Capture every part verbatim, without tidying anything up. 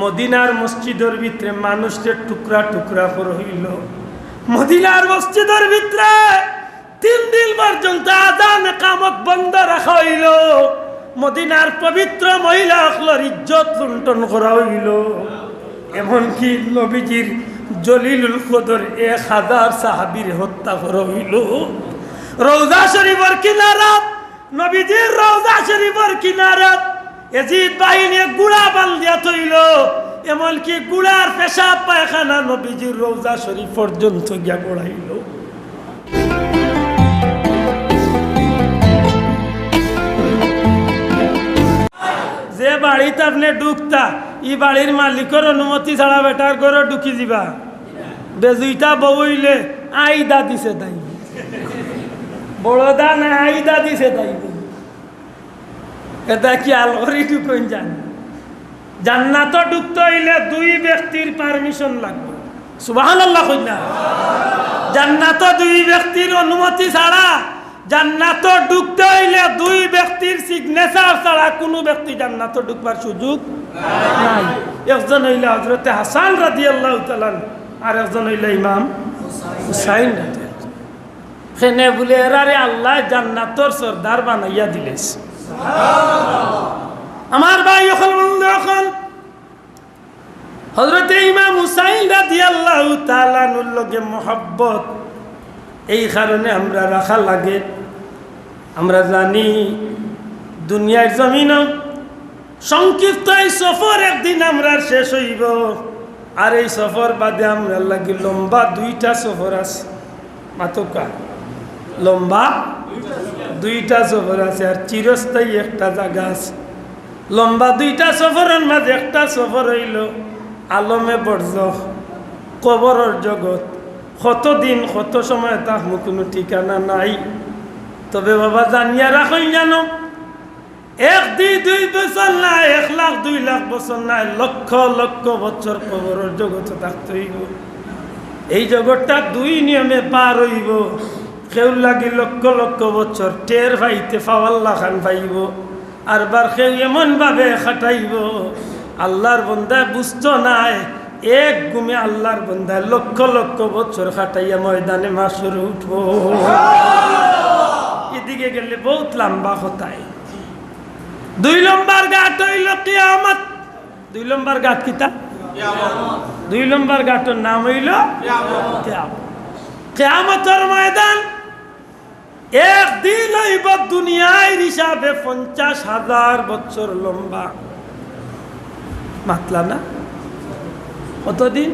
মদিনার মসজিদর ভিতরে মানুষরে টুকরা টুকরা করা অইলো। মদিনার মসজিদর ভিতরে তিন দিন পর্যন্ত আজান একামত বন্ধ রাখা অইলো। মদিনার পবিত্র মহিলা অকলর ইজ্জত লুণ্ঠন করা অইলো। এমনকি নবীজির জলিলুল কদর এক হাজার সাহাবীরে হত্যা করা অইলো। রওজা শরীফর কিনারাত, নবীজির রওজা শরীফর কিনারাত এজিদ বাহিনীয়ে ঘোড়া বান্ধিয়া থইলো, এমনকি ঘোড়ার পেশাব পায়খানা নবীজির রওজা শরীফ পর্যন্ত গিয়া গড়াইলো। যে বাড়িত আপনে ঢুকতা, ই বাড়ির মালিকর অনুমতি ছাড়া বেটার ঘরো ঢুকি যিবা। বেজুইতা বউ অইলে আইদা দিছে তাই, বড়দা না আইদা দিছে তাই। এটা কি আলগরি ঢুকইন জান? জান্নাতো ঢুকতে অইলে দুই ব্যক্তির পারমিশন লাগবো। সুবহানাল্লাহ কইন না? জান্নাতো দুই ব্যক্তির অনুমতি ছাড়া, জান্নাতো ঢুকতে অইলে দুই ব্যক্তির সিগনেচার ছাড়া কুনু ব্যক্তি জান্নাতো ঢুকবার সুযোগ নাই। একজন অইলা হযরতে হাসান রাদিয়াল্লাহু তাআলা আনহু, আর একজন অইলা ইমাম হুসাইন রাদিয়াল্লাহু। কেনে বুলে, এরারে আল্লায় জান্নাতর সর্দার বানাইয়া দিলাইছে। আমার ভাই অকল, বন্ধু অকল, হযরতে ইমাম হুসাইন রাদিয়াল্লাহু তাআলা আনহুর লগে মহব্বত, এই কারণে আমরা রাখা লাগে। আমরা জানি দুনিয়ার জমিনো সংক্ষিপ্ত এই সফর একদিন আমরার শেষ অইবো, আর এই সফর বাদে আমরার লাগি লম্বা দুইটা সফর আছে। মাতউক্কা, লম্বা দুইটা সফর আছে, আর চিরস্থায়ী একটা জাগা আছে। লম্বা দুইটা সফরর মাঝে একটা সফর অইলো আলমে বরজখ, কবরর জগৎ। কতদিন, কত সময় থাকমু, কুনু ঠিকানা নাই। তবে বাবা, জানিয়া রাখইন জানো, এক দুই দুই বছর নায়, এক লাখ দুই লাখ বছর নায়, লক্ষ লক্ষ বছর কবরর জগতো থাকতে অইবো। এই জগৎটা দুই নিয়মে পার অইবো। কেউর লাগি লক্ষ লক্ষ বছর টের পাইতে পাওয়ার লাখান পাইবো, আর বার কেউ এমন ভাবে কাটাইবো, আল্লার বন্দায় বুঝতো নায়, এক ঘুমে আল্লার বন্দায় লক্ষ লক্ষ বছর কাটাইয়া ময়দানে মাশরে উঠবো। এদিকে গেলে বউত লম্বা কথায়। দুই লম্বর ঘাট অইলো কিয়ামত। দুই লম্বর ঘাট কিতা? দুই লম্বর ঘাটর নাম অইলো কিয়ামত। কিয়ামতর ময়দান একদিন অইবো দুনিয়ার হিসাবে পঞ্চাশ হাজার বছর লম্বা। মাতলা না? কতদিন?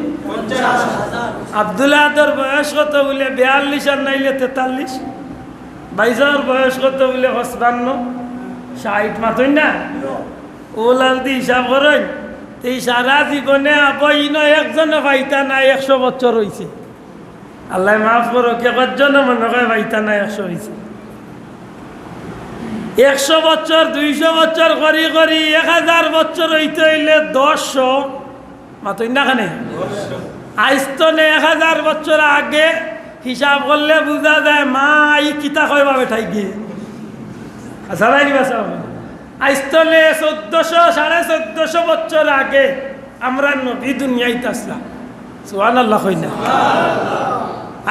আব্দুল আহাদর বয়স কত বুলে? বিয়াল্লিশ আর নাইলে তেতাল্লিশ। বাইজার বয়স কত বুলে? পঁচপান্ন। ষাইট মাতইন না? অউলাদি হিসাব করইন। তে ই সারা জীবনে আবো ইনো একজনে পাইতা না, একশো বছর অইছে। আল্লায় মাফ করউক, একজনে মনো কয় পাইতা না, একশো অইছে। একশো বছর, দুইশো বছর করি করি এক হাজার বছর অইতে অইলে দশশো, মাতইন না কেনে? আইজ তনে এক হাজার বছর আগে হিসাব করলে বুঝা যায়, মা, ই কিতা কয় বা বেটাইন গিয়া। আচ্ছা, রাইট, বাস। আইজ তনে চৌদ্দশো, সাড়ে চৌদ্দশো বছর আগে আমরার নবী দুনিয়াত আছলা। সুবহানাল্লাহ কইন না?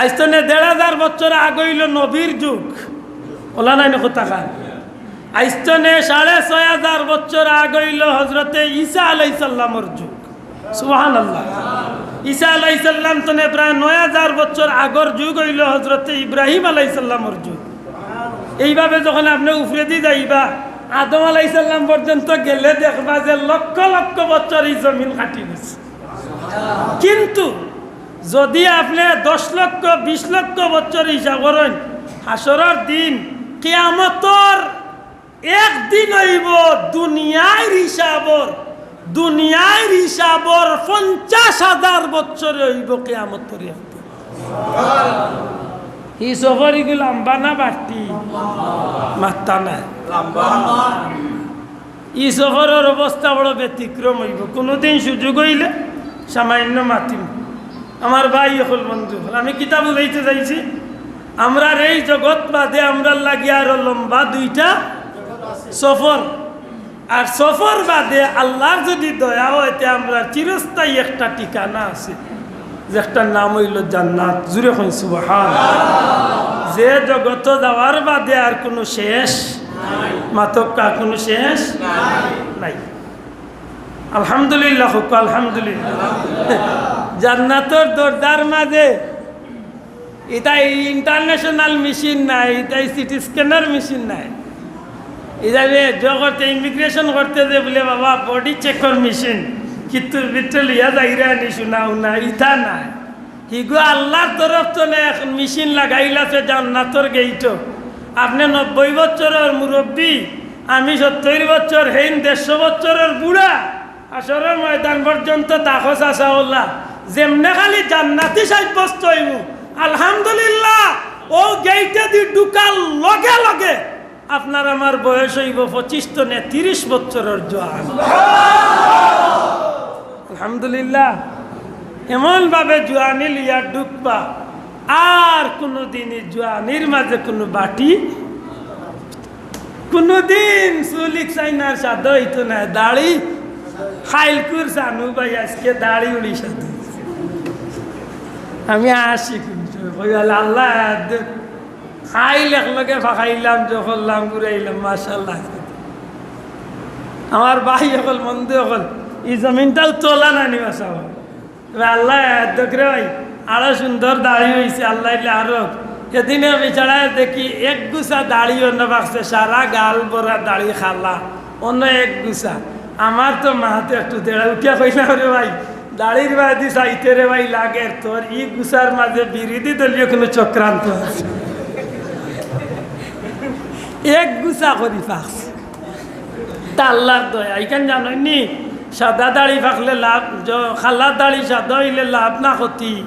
আইজ তনে দেড় হাজার বছর আগ অইলো নবীর যুগ। অলা নায় নি কথাখান? আইজ তনে সাড়ে ছয় হাজার বছর আগ অইলো হজরতে ঈসা আলাইহিস সালামর যুগ। সুবহানাল্লাহ। ঈসা আলাইহিস সালাম তনে প্রায় নয় হাজার বছর আগর যুগ অইলো হজরতে ইব্রাহিম আলাইহিস সালামর যুগ। এইভাবে যখন আপনে উপরেদি যাইবা, আদম আলাইহিস সালাম পর্যন্ত গেলে দেখবা যে লক্ষ লক্ষ বছর ই জমিন কাটি গেছে। কিন্তু যদি আপনে দশ লক্ষ, বিশ লক্ষ বছর হিসাব করইন, হাশরর দিন, কিয়ামতর একদিন অইবো দুনিয়ার হিসাবর, দুনিয়ার হিসাবর পঞ্চাশ হাজার বছরে অইবো কিয়ামতর একদিন। ই সফর ইগু লম্বা না বাট্টি? মাতরা না। ই সফরর অবস্থা বড় ব্যতিক্রম অইবো। কুনুদিন সুযোগ অইলে সামান্য মাতিমু। আমার ভাই অকল, বন্ধু অকল, আমি কিতা বুঝাইতে চাইছি, আমরার এই জগৎ বাদে আমরার লাগি আরো লম্বা দুইটা সফর। আর সফর বাদে আল্লাহর যদি দয়া অয়, তে আমরার চিরস্থায়ী একটা ঠিকানা আছে, যে একটা নাম অইলো জান্নাত। জুরে কইন সুবহান। যে জগতো যাওয়ার বাদে আর কুনু শেষ, মাতক্কা কুনু শেষ নাই। আলহামদুলিল্লাহ, কউক্কা আলহামদুলিল্লাহ। জান্নাতর দরজার মাঝে ইতা international মেশিন নায়, ইতা সিটি স্ক্যানার মেশিন নায়। ইতা যে জগতে ইমিগ্রেশন করতে যে বুলে, "বাবা, বডি চেকর মেশিন, কিত্তুর ভিতরে লইয়া যাইরা নি, শুনাও না", ইতা নায়। হিগু আল্লাহর তরফ তনে এক মেশিন লাগাইল আছে জান্নাতর গেইটো। আপনে নব্বই বছরর মুরব্বি, আমি সত্তইর বছর, হেইন দেড়শো বছরর বুড়া। হাশরর ময়দান পর্যন্ত তাকস আসা অলা, যেমনে খালি জান্নাতি সাব্যস্ত অইমু, আলহামদুলিল্লাহ, অউ গেইটেদি ঢুকার লগে লগে আপনার আমার বয়স অইবো পঁচিশ তনে তিরিশ বছরর জোয়ান। আলহামদুলিল্লাহ, এমন ভাবে জোয়ানি লইয়া ঢুকবা, আর কুনুদিন ই জোয়ানির মাঝে কুনু বাটি কুনুদিন চুলিক চাইনার সাদা অইতো নায়, দাড়ি খাইলকুর চানু ভাই, আইজকে দাড়ি উড়ি সাদা। আমি আসি কিন্তু কই, "আল্লাহ, আল্লাহ, খাইল একলগে ফাঁকাইলাম, জখরলাম, ঘুরাইলাম, মাশাআল্লাহ।" আমার ভাই অকল, বন্ধু অকল, ই জমিনটাও তোলা নানি বাসাও। এবার আল্লাহ দেখরে ভাই, আরো সুন্দর দাড়ি অইছে, আল্লাহ ইলে আরো। এদিনে আমি ছাড়া দেখি এক গুছা দাড়ি অন্য বাক্সে, সারা গাল ভরা দাড়ি কালা, অন্য এক গুছা। আমার তো মাথাত একটু দেড়া উঠিয়া কইলাম, "রে ভাই, দাড়ির বাদি চাইতে রে ভাই লাগের, তোর ই গুছার মাঝে বিরোধী দলীয় কুনু চক্রান্ত আছে।" এক গুছা করি ফাঁকছে। তা আল্লাহর দয়া, ইখান জানইন নি? সাদা দাড়ি ফাঁকলে লাভ, জ-, কালা দাড়ি সাদা অইলে লাভ না ক্ষতি?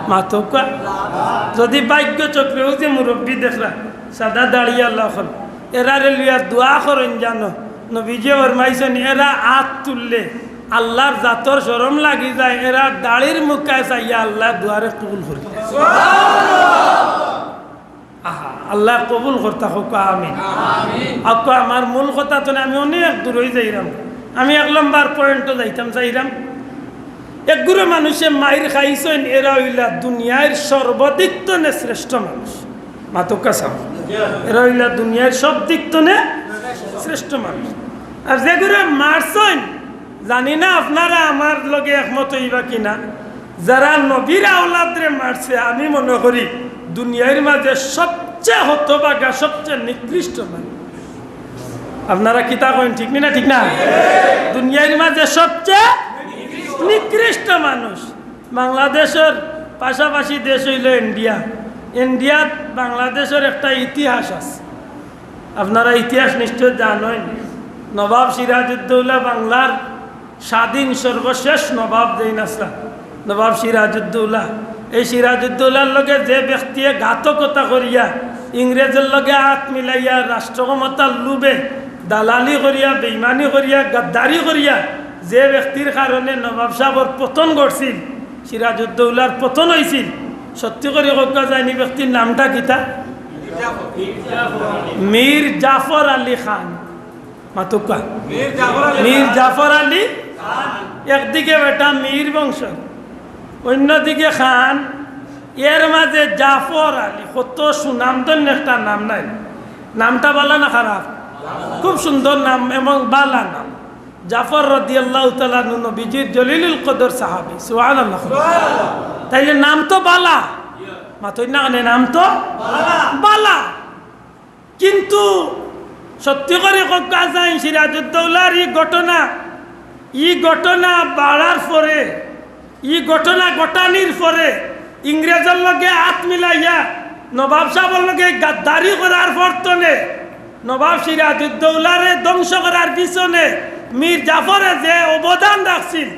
মাতউক্কা। যদি ভাগ্য চক্রে অউ যে মুরব্বি দেখরা, সাদা দাড়ি আল্লাহ অকল, এরারে লইয়া দোয়া করইন জানো। নবীজি ফরমাইছইন, এরা আত তুললে আল্লাহর জাতর শরম লাগি যায়, এরা দাড়ির মুখায় চাইয়া আল্লাহ দোয়ারে কবুল করি। আহা, আল্লাহ কবুল করতা কউক্কা, আমিন। আমিন। আউক্কা, আমার মূল কথা তো না, আমি অনেক দূর অই যাইরাম। আমি এক লম্বর পয়েন্টো যাইতাম চাইরাম। একগুরে মানুষে মাইর খাইছইন, এরা অইলা দুনিয়ার সর্বদিক তনে শ্রেষ্ঠ মানুষ। মাতউক্কা চাও। এরা অইলা দুনিয়ার সব দিক তনে শ্রেষ্ঠ মানুষ। আর যেগুরে মারছইন, জানি না আপনারা আমার লগে একমত অইবা কিনা, যারা নবীর আওলাদরে মারছে, আমি মনে করি দুনিয়ার মাঝে সবচেয়ে হতভাগা, সবচেয়ে নিকৃষ্ট মানুষ। আপনারা কিতা কইন, ঠিক নি না? ঠিক না? দুনিয়ার মাঝে সবচেয়ে নিকৃষ্ট মানুষ। বাংলাদেশর পাশাপাশি দেশ অইলো ইন্ডিয়া। ইন্ডিয়াত বাংলাদেশর একটা ইতিহাস আছে। আপনারা ইতিহাস নিশ্চয় জানইন, নবাব সিরাজউদ্দৌলা বাংলার স্বাধীন সর্বশেষ নবাব যেইন আছলা, নবাব সিরাজউদ্দৌলা। এই সিরাজউদ্দৌলার লগে যে ব্যক্তিয়ে ঘাতকতা করিয়া, ইংরেজর লগে আত মিলাইয়া, রাষ্ট্র ক্ষমতার লোভে দালালি করিয়া, বেইমানি করিয়া, গাদ্দারি করিয়া, যে ব্যক্তির কারণে নবাব সাবর পতন ঘটছিল, সিরাজউদ্দৌলার পতন অইছিল, সত্যি করি কউক্কা চাইন নি ব্যক্তির নামটা কিতা? মীর জাফর আলী খান। মাতউক্কা। মীর জাফর আলী খান। একদিকে বেটা মীর বংশ, অন্যদিকে খান, এর মাঝে জাফর আলী, কত সুনামধন্য একটা নাম নায়? নামটা ভালা না খারাপ? খুব সুন্দর নাম এবং ভালা নাম। জাফর রাদিয়াল্লাহু তাআলা আনহু নবীজির জলিলুল কদর সাহাবী। সুবহানাল্লাহ। তাইলে নাম তো ভালা, মাতইন না কেনে, নাম তো ভালা। কিন্তু সত্যি করি কউক্কা চাইন, সিরাজউদ্দৌলার ই ঘটনা, ই ঘটনা বাড়ার পরে, ই ঘটনা ঘটানির পরে, ইংরেজর লগে আত মিলাইয়া নবাব সাবর লগে গাদ্দারি করার পর তনে, নবাব সিরাজউদ্দৌলারে ধ্বংস করার পিছনে মীর জাফরে যে অবদান রাখছিল,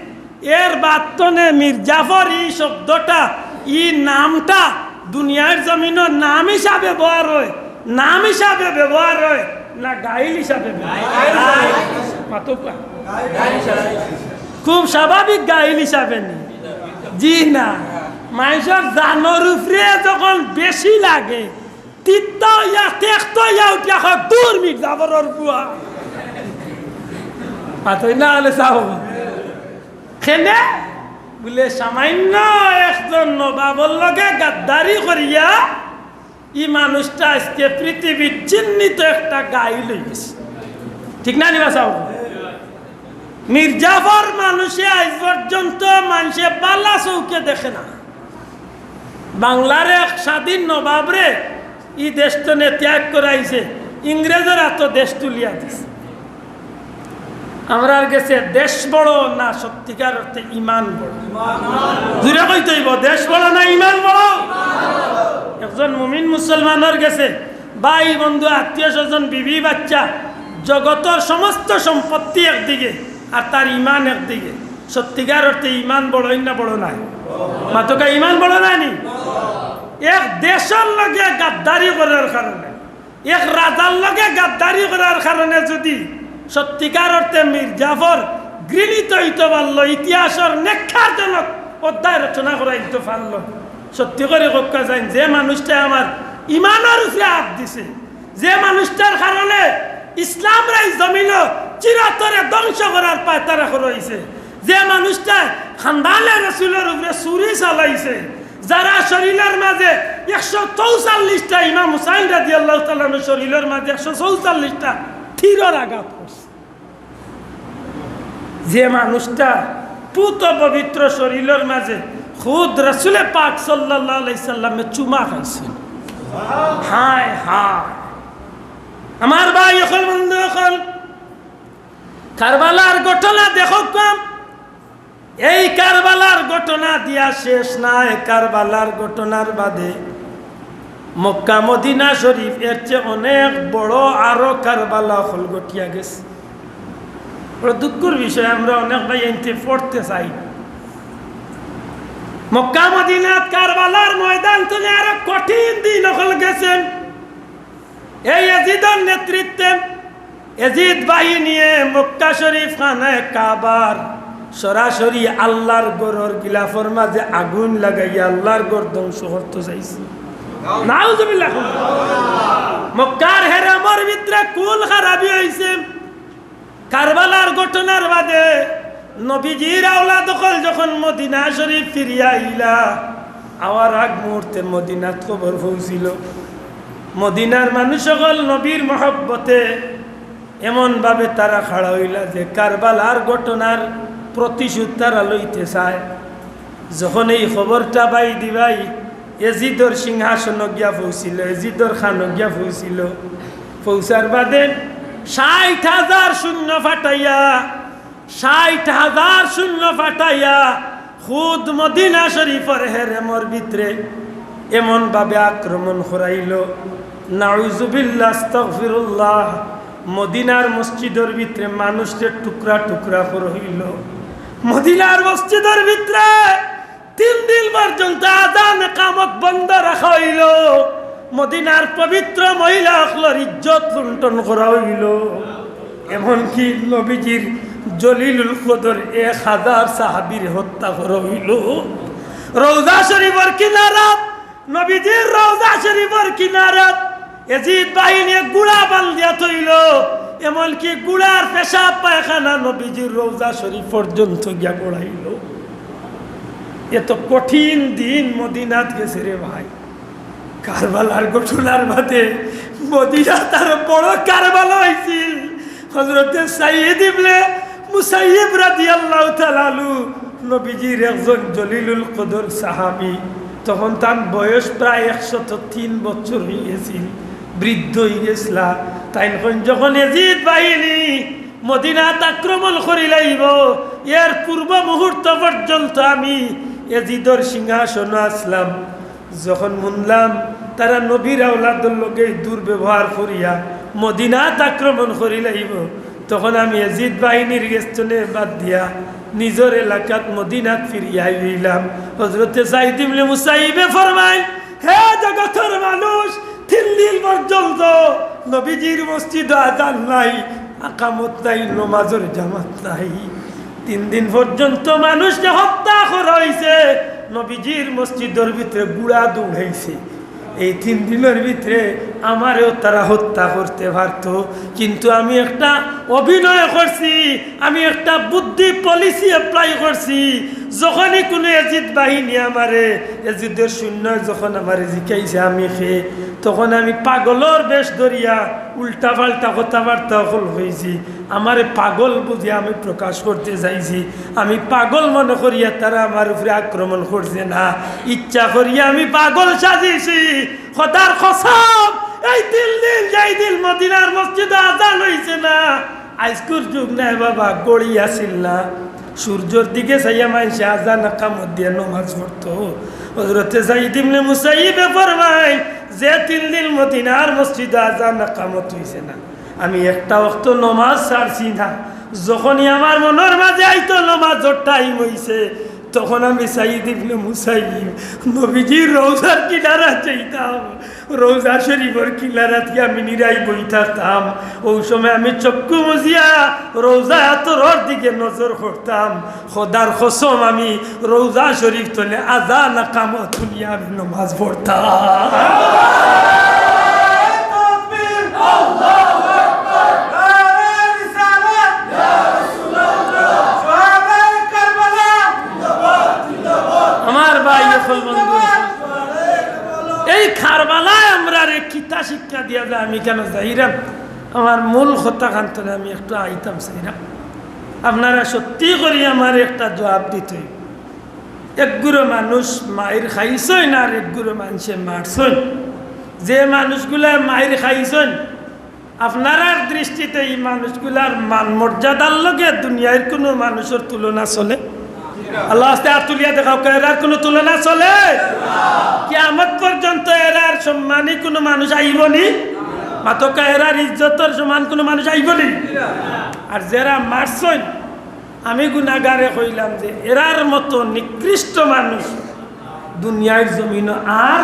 এর বাদ তনে মীর জাফর ই শব্দটা, ই নামটা দুনিয়ার জমিনো নাম হিসাবে ব্যবহার অয়, নাম হিসাবে ব্যবহার অয় না গাইল হিসাবে ব্যবহার অয়? মাতউক্কা। খুব স্বাভাবিক গাইল হিসাবে নি। জি না, মানষর জানর উপরে যখন বেশি লাগে, তিত্তা অইয়া, তেক্ত অইয়া উঠিয়া কয়, "দূর মীর জাফরর পুয়া।" পাতই না হলে চাও। কেনে? বুলে, সামান্য একজন নবাবর লগে গাদ্দারি করিয়া ই মানুষটা আজকে পৃথিবীর চিহ্নিত একটা গাইল অই গেছে। ঠিক না নি বা চাও? মির্জাফর মানুষে আইজ পর্যন্ত মানষে বালা চউখে দেখে না। বাংলার এক স্বাধীন নবাবরে ই দেশ তনে ত্যাগ করাইছে, ইংরেজর আতো দেশ তুলিয়া দিছে। আমরার গেছে দেশ বড় না সত্যিকার অর্থে ইমান বড়? জুরে কইতে অইবো, দেশ বড় না ইমান বড়? একজন মুমিন মুসলমানর গেছে ভাই, বন্ধু, আত্মীয় স্বজন, বিবি, বাচ্চা, জগতর সমস্ত সম্পত্তি একদিকে আর তার ইমান একদিকে। সত্যিকার অর্থে ইমান বড় না বড় নায়? মাতকা, ইমান বড় নায় নি? এক দেশর লগে গাদ্দারি করার কারণে, এক রাজার লগে গাদ্দারি করার কারণে যদি সত্যিকার অর্থে মির্জাফর ঘৃণিত অইতো পারলো, ইতিহাসর নেককারজনক অধ্যায় রচনা করাইতো পারলো, সত্যি করি কউক্কা চাইন, যে মানুষটায় আমার ইমানর উপরে আত দিছে, যে মানুষটার কারণে ইসলামরে ই জমিনো চিরতরে ধ্বংস করার পায়তারা করা অইছে, যে মানুষটায় খান্দানে রসুলর উপরে ছুরি চালাইছে, যারা শরীলর মাঝে একশো চৌচল্লিশটা, ইমাম হুসাইন রাদিয়াল্লাহু তাআলা আনহুর শরীলর মাঝে একশো চৌচল্লিশটা তীরর আঘাত করছে, যে মানুষটা পুত পবিত্র শরীলর মাঝে খুদ রসুলে পাক সাল্লাল্লাহু আলাইহি সাল্লামে চুমা খাইছে। হায় হায়, আমার ভাই অকল, বন্ধু অকল, কারবালার ঘটনা দেখউক্কা। এই কারবালার ঘটনা দিয়া শেষ নায়, কারবালার ঘটনার বাদে মক্কা মদিনা শরীফ এর চেয়ে অনেক বড় আরো কারবালা অকল ঘটিয়া গেছে। বড় দুঃখর বিষয়, আমরা অনেক ভাইয়াইন্তে পড়তে চাই। মক্কা মদিনাত কারবালার ময়দান তনে আরো কঠিন দিন অকল গেছে। এই এজিদর নেতৃত্বে এজিদ বাহিনীয়ে মক্কা শরীফ খানায়ে কাবার সরাসরি আল্লাহর ঘরর গিলাফর মাঝে আগুন লাগাইয়া আল্লাহর ঘর ধ্বংস করতে চাইছে। নাউজুবিল্লাহ। মক্কার হেরেমর ভিতরে খুন খারাবি অইছে। কারবালার ঘটনার বাদে নবীজির আওলাদ অকল যখন মদিনা শরীফ ফিরিয়া আইলা, আওয়ার আগ মুহূর্তে মদিনাত খবর পৌঁছিল। মদিনার মানুষ অকল নবীর মহব্বতে এমনভাবে তারা খাড়া অইলা যে কারবালার ঘটনার প্রতিশোধ তারা লইতে চায়। যখন এই খবরটা বায়দি বায় এজিদর সিংহাসনো গিয়া পৌঁছিল, এজিদর খানো গিয়া পৌঁছিল, পৌঁছার বাদে ষাইট হাজার সৈন্য ফাটাইয়া, ষাইট হাজার সৈন্য ফাটাইয়া খুদ মদিনা শরীফর হেরেমর ভিতরে এমনভাবে আক্রমণ করাইল, নাউজুবিল্লাহ, আস্তাগফিরুল্লাহ। মদিনার মসজিদর ভিতরে মানুষরে টুকরা টুকরা করা অইল। মদিনার মসজিদর ভিতরে তিন দিন পর্যন্ত আজান একামত বন্ধ রাখা অইল। মদিনার পবিত্র মহিলা অকলর ইজ্জত লুণ্ঠন করা অইল। এমনকি নবীজির জলিলুল কদর এক হাজার সাহাবীরে হত্যা করা অইল। রওজা শরীফর কিনারাত, নবীজির রওজা শরীফর কিনারাত এজিদ বাহিনীয়ে গুড়া বান্ধিয়া থইল। এমনকি গুড়ার পেশাব পায়খানা নবীজির রওজা শরীফ পর্যন্ত গিয়া গড়াইল। এত কঠিন দিন মদিনাত গেছে রে ভাই। কারবালার ঘটনার বাদে মদিনাত আরো বড় কারবালা অইছিল। হযরতে সাইদ ইবনে মুসাইয়িব রাদিয়াল্লাহু তাআলা আনহু, নবীজির একজন জলিলুল কদর সাহাবী। তখন তান বয়স প্রায় একশত তিন বছর অই গেছিল, বৃদ্ধ অই গেছলা। তাইন কইন, যখন এজিদ বাহিনী মদিনাত আক্রমণ করিলাইব, এর পূর্ব মুহূর্ত পর্যন্ত আমি এজিদর সিংহাসনো আছলাম। যখন হুনলাম তারা নবীর আওলাদর লগে দুর্ব্যবহার করিয়া মদিনাত আক্রমণ করিলাইব, তখন আমি এজিদ বাহিনীর গেছ তনে বাদ দিয়া নিজর এলাকাত মদিনাত ফিরিয়া আইলাম। হযরতে সাইদ ইবনে মুসাইয়িবে ফরমাইন, হে জগতর মানুষ, তিন দিন পর্যন্ত নবীজির মসজিদো আজান নাই, আকামত নাই, নমাজর জামাত নাই। তিন দিন পর্যন্ত মানুষরে হত্যা করা অইছে, নবীজির মসজিদর ভিতরে গুড়া দৌড়াইছে। এই তিন দিনর ভিতরে আমারেও তারা হত্যা করতে পারতো, কিন্তু আমি একটা অভিনয় করছি, আমি একটা বুদ্ধি পলিসি অ্যাপ্লাই করছি। যখনই কোনো এজিদ বাহিনী আমারে, এজিদের সৈন্য যখন আমারে জিকাইছে আমি কে, তখন আমি পাগলর বেশ ধরিয়া উল্টাপাল্টা কথাবার্তা অকল কইছি। আমারে পাগল বুঝিয়া আমি প্রকাশ করতে চাইছি। আমি পাগল মনে করিয়া তারা আমার উপরে আক্রমণ করছে না, ইচ্ছা করিয়া আমি পাগল সাজিছি। খোদার কসম, এই তিন দিন যেই দিন মদিনার মসজিদো আজান অইছে না, আইজকুর যুগ নায় বাবা, ঘড়ি আছিল না। সূর্যর দিকে চাইয়া মানষে আজান আকামত দিয়া নমাজ পড়তো। হযরতে সাঈদ ইবনে মুসাইয়িবে ফরমাইন, যে তিন দিন মদিনার মসজিদো আজান আকামত অইছে না, আমি একটা ওয়াক্ত নমাজ ছাড়ছি না। যখনই আমার মনর মাঝে আইতো নমাজর টাইম অইছে, তখন আমি সাঈদ ইবনে মুসাইয়িব নবীজির রওজার কিনারাত যাইতাম, রওজা শরীফর কিনারাত গিয়া আমি নিরাই বই থাকতাম। অউ সময় আমি চক্ষু মুজিয়া রওজা আতরর দিকে নজর করতাম। খোদার কসম, আমি রওজা শরীফ তলে আজান আকামত হুনিয়া আমি নমাজ পড়তাম। আমার ভাই অকল, বন্ধু অকল, এই কারবালায় আমরারে কিতা শিক্ষা দিয়া যায় আমি কেনে যাইরাম? আমার মূল কথা খান তলে আমি একটু আইতাম চাইরাম। আপনারা সত্যি করি আমারে একটা জবাব দিতে অইবো। একগুলো মানুষ মাইর খাইছইন আর একগুলো মানষে মারছইন। যে মানুষগুলা মাইর খাইছইন, আপনারার দৃষ্টিতে ই মানুষগুলার মান মর্যাদার লগে দুনিয়ার কুনু মানুষর তুলনা চলে? আল্লার ওয়াস্তে আত তুলিয়া দেখাউক্কা, এরার কুনু তুলনা চলে? কিয়ামত পর্যন্ত এরার সম্মানী কুনু মানুষ আইবো নি? মাতউক্কা, এরার ইজ্জতর সমান কুনু মানুষ আইবো নি? আর যেরা মারছইন, আমি গুনাগারে কইলাম যে এরার মতো নিকৃষ্ট মানুষ দুনিয়ার জমিনো আর